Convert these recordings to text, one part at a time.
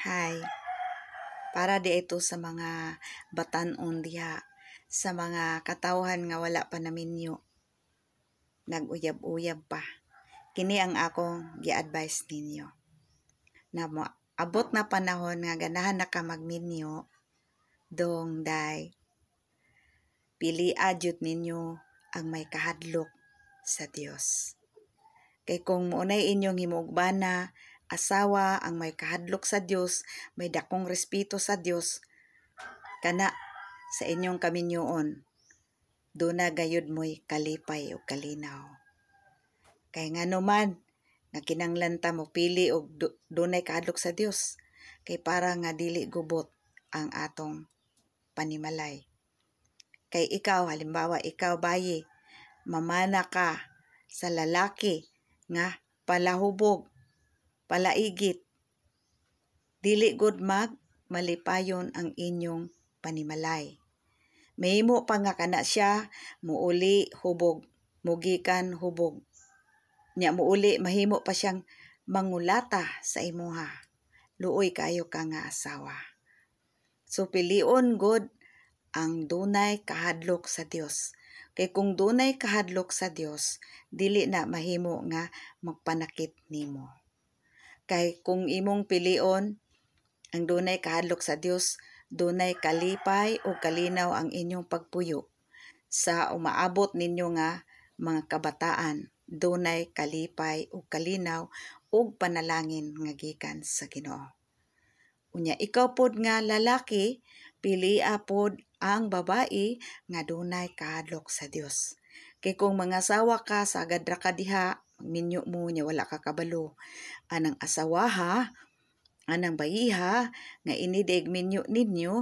Hi. Para di ito sa mga batan-on diha, sa mga katawhan nga wala pa naminyo, nag-uyab-uyab pa. Kini ang akong gi-advise ninyo. Na abot na panahon nga ganahan na ka magminyo, dong day pilia jud ninyo ang may kahadlok sa Dios. Kay kung mounay inyong himuogbana, asawa ang may kahadlok sa Dios, may dakong respeto sa Dios, kana sa inyong kaminyoon, duna gayud mo'y kalipay o kalinaw. Kay ngano man nga kinanglan ta mo pili og dunay kahadlok sa Dios, kay para nga dili gubot ang atong panimalay. Kay ikaw, halimbawa ikaw bayi, mamana ka sa lalaki nga palahubog, palaigit, dili gud mag malipayon ang inyong panimalay. Mahimo pa nga kana siya muuli hubog, mugikan hubog. Nya muuli mahimo pa siyang mangulata sa imuha. Luoy kaayo ka nga asawa. So pilion gud ang dunay kahadlok sa Dios. Kay kung dunay kahadlok sa Dios, dili na mahimo nga magpanakit nimo. Kay kung imong pilion ang dunay kahadlok sa Dios, dunay kalipay o kalinaw ang inyong pagpuyo. Sa umaabot ninyo nga mga kabataan, dunay kalipay o kalinaw ug panalangin nga gikan sa Ginoo. Unya ikaw pod nga lalaki, pilia pod ang babae nga dunay kahadlok sa Dios. Kay kung mangasawa ka, sagad ra ka diha, minyo mo nya wala ka kabalo. Anang asawaha, anang bayiha nga ini diay minyo ninyo,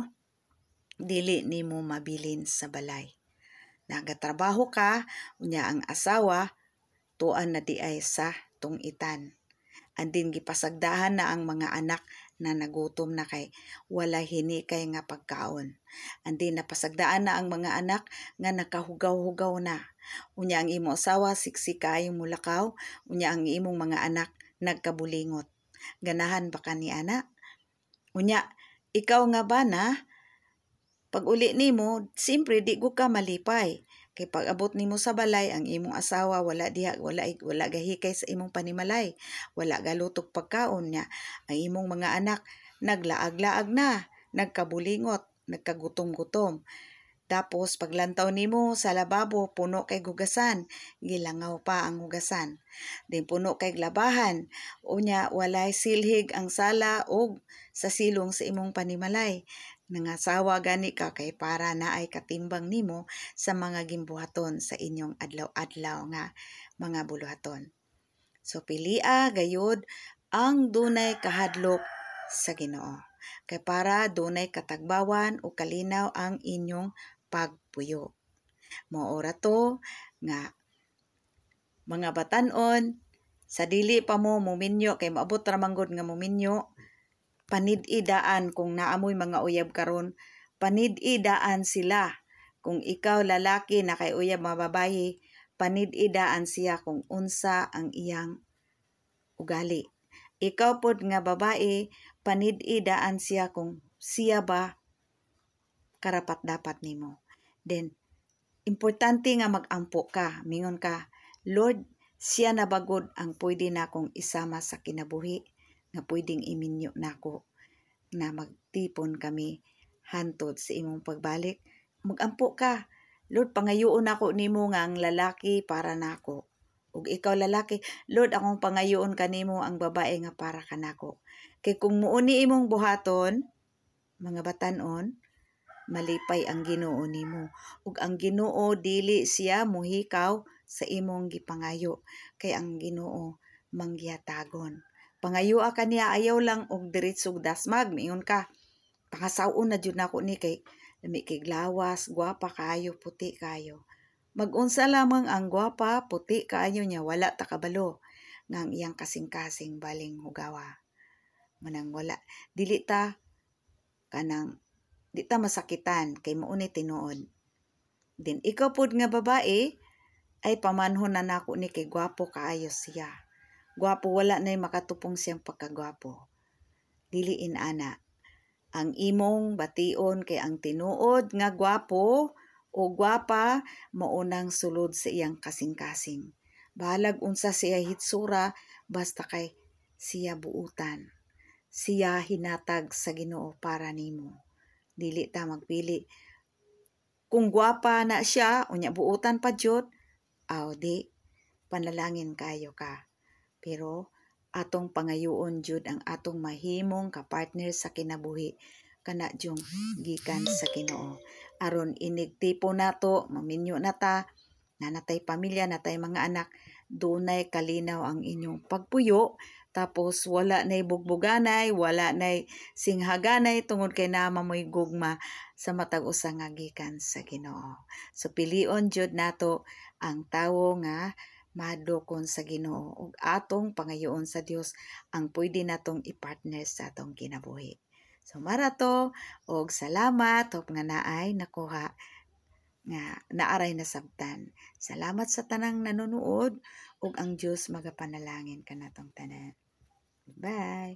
dili nimo mabilin sa balay. Nagatrabaho ka, unya ang asawa tuan na diay sa tungitan. Andin gipasagdahan na ang mga anak na nagutom na kay wala hinikay nga pagkaon. Andin napasagdaan na ang mga anak nga nakahugaw-hugaw na. Unya ang imo asawa siksik kaayo mulakaw, unya ang imong mga anak nagkabulingot. Ganahan ba ka ni ana? Unya ikaw nga bana, pag uli nimo, siyempre di gud ka malipay. Kay pag abot nimo sa balay, ang imong asawa wala diha, wala gahikay sa imong panimalay, wala galutog pagkaon niya. Ang imong mga anak naglaag-laag na, nagkabulingot, nagkagutom-gutom. Tapos paglantaw nimo sa lababo, puno kay hugasan, gilangaw pa ang hugasan. Din puno kay labahan, unya walay silhig ang sala og sa silong sa imong panimalay. Nangasawa gani ka kay para naay katimbang nimo sa mga gimbuhaton sa inyong adlaw-adlaw nga mga buluhaton. So pilia gayud ang dunay kahadlok sa Ginoo. Kay para dunay katagbawan o kalinaw ang inyong pagpuyo. Mao ra to nga mga batan-on, sa dili pa mo muminyo, kay moabot ra man gud nga muminyo, panid-idaan kung naamoy mga uyab karon, panid-idaan sila. Kung ikaw lalaki na kay uyab mga babayi, panid-idaan siya kung unsa ang iyang ugali. Ikaw pod nga babae, panid-idaan siya kung siya ba karapat dapat nimo. Then importante nga magampo ka, mingon ka, "Lord, siya na bagod ang pwede na akong isama sa kinabuhi, nga pwedeng iminyo nako na magtipon kami hantod sa imong pagbalik?" Magampo ka, "Lord, pangayoon nako nimo nga ang lalaki para nako." Ug ikaw lalaki, "Lord, akong pangayoon kanimo ang babae nga para kanako." Kay kung muuni imong buhaton, mga batan-on, malipay ang Ginoo nimo. Ug ang Ginoo dili siya muhikaw sa imong gipangayo, kay ang Ginoo manggihatagon. Pangayoa kaniya, ayaw lang og diretsog dasmag, miingon ka, "Pangasaw-on na jud nako ni kay lami kay lawas, gwapa kaayo, puti kaayo." Mag-unsa lamang ang gwapa, puti kaayo niya, wala ta kabalo nga ang iyang kasing-kasing baling hugawa. Manang wala, dili ta kanang di ta masakitan kay mao ni tinuod. Din ikaw pod nga babae, "Ay, pamanhon na nako ni kay gwapo kaayo siya. Gwapo, wala na'y makatupong siyang pagkagwapo." Dili inana. Ang imong bation kay ang tinuod nga gwapo o gwapa maunang sulod sa iyang kasing-kasing. Bahalag unsa siya hitsura, basta kay siya buutan. Siya hinatag sa Ginoo para nimo. Dili ta magpili. Kung gwapa na siya, unya buutan pa jud, aw di panalangin kayo ka. Pero atong pangayoon jud ang atong mahimong kapartner sa kinabuhi kana jung gikan sa Ginoo. Aron inig tipo nato, maminyo na ta, nanatay pamilya, natay mga anak, dunay kalinaw ang inyong pagpuyo, tapos wala nay bugbuganay, wala nay singhaganay tungod kay naa mo'y gugma sa matag usa nga gikan sa Ginoo. So pilion jud nato ang tawo nga mahadlokon sa Ginoo ug atong pangayoon sa Dios ang pwede natong i-partner sa atong kinabuhi. So mara to, og salamat, hope nga naay nakuha nga naaray nasabtan. Salamat sa tanang nanonood ug ang Dios magapanalangin kanatong tanan. Bye.